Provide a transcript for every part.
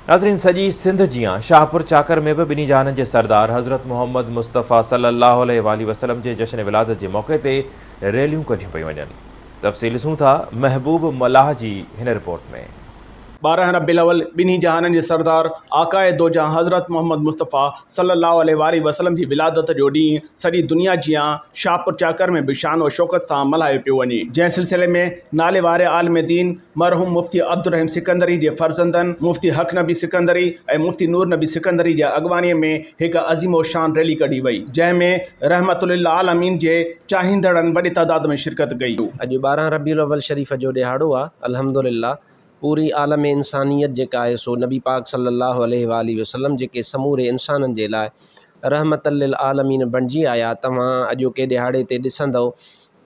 ناظرين سڄي سنڌ جيان شاهپور چاڪر ۾ به ٻنهي جهانن جي سردار حضرت محمد مصطفيٰ صلي الله عليه واٰله وسلم جي جشن ولادت جي موقعي تي ريليون ڪڍيون پيون وڃن. تفصيل ڏسون ٿا محبوب ملاح جي هن رپورٽ ۾. 12 ربيع الاول ٻنهي جهانن جي سردار آقاء دوجهان حضرت محمد مصطفيٰ صلي الله عليه واٰله وسلم جي ولادت جو ڏينهن سڄي دنيا جيان شاهپور چاڪر ۾ به شان و شوڪت سان ملهايو پيو وڃي، جنهن سلسلي ۾ نالي واري عالم دين مرحوم مفتي عبدالرحيم سڪندري جي فرزندن مفتي حق نبي سڪندري ۽ مفتي نور نبي سڪندري جي اڳواڻي ۾ هڪ عظيم الشان ريلي ڪڍي وئي، جنهن ۾ رحمت للعالمين جي چاهيندڙن وڏي تعداد ۾ شرڪت ڪئي. اڄ 12 ربيع الاول شريف جو ڏهاڙو آ، الحمدلله پوري عالم انسانيت جيڪا آهي سو نبي پاڪ صلي الله عليه واٰله وسلم جيڪي سموري انسانن جي لاء رحمت للعالمين بڻجي آيا، توهان اڄوڪي ڏهاڙي تي ڏسندؤ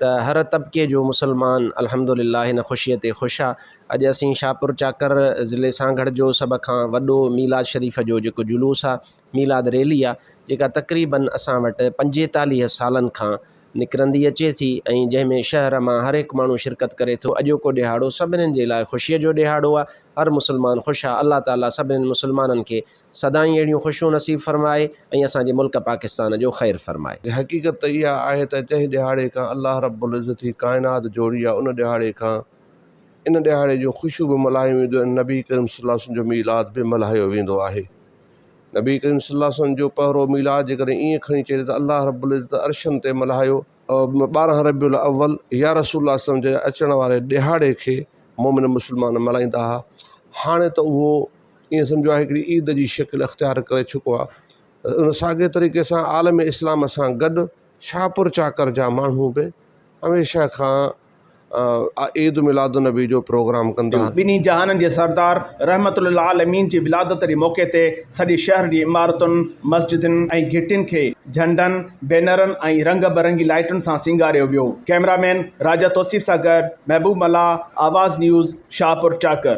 ته هر طبقي جو مسلمان الحمد لله هن خوشيء تي خوش آ. اڄ اسين شاهپور چاڪر ضلعي سانگهڙ جو سڀ کان وڏو ميلاد شريف جو جيڪو جلوس آ، ميلاد ريلي آ، جيڪا تقريبن اسان وٽ 45 سالن کان نڪرندي اچي ٿي ۽ جنهن ۾ شهر مان هر هڪ ماڻهو شرڪت ڪري ٿو. اڄوڪو ڏهاڙو سڀنين جي لاء خوشيء جو ڏهاڙو آ، هر مسلمان خوش آ، الله تعاليٰ سڀنين مسلمانن کي سدائين اهڙيون خوشيون نصيب فرمائي ۽ اسان جي ملڪ پاڪستان جو خير فرمائي. حقيقت ته اها آهي ته جنهن ڏهاڙي کان الله رب العزت هي ڪائنات جوڙي آهي ان ڏهاڙي کان ان ڏهاڙي جون خوشيون به ملهايون وينديون آهن نبي ڪريم صلي الله عليه وسلم جو ميلاد به ملهايو ويندو آهي. نبي ڪريم صلي الله عليه وسلم جو پهرو ميلاد جيڪڏهن ائين کڻي چئجي ته الله رب العزت عرشن تي ملهايو. 12 ربيع الاول يا رسول الله صلي الله عليه وسلم جي اچڻ واري ڏهاڙي کي مومن مسلمان ملهائيندا هئا هاڻي ته اهو ائين سمجهو آهي هڪڙي عيد جي شڪل اختيار ڪري چڪو آهي ان ساڳي طريقي سان عالم اسلام سان گڏ شاهپور چاڪر جا ماڻهو به هميشه کان عيد ميلاد النبي جو پروگرام ڪندا آهن. ٻنهي جهانن جي سردار رحمت للعالمين جي ولادت جي موقعي تي سڄي شهر جي عمارتن، مسجدن ۽ گهٽين کي جهنڊن، بينرن ۽ رنگ برنگي لائيٽن سان سينگاريو ويو. ڪئميرا مين راجا توصيف سان گڏ محبوب ملاح، آواز نيوز، شاهپور چاڪر.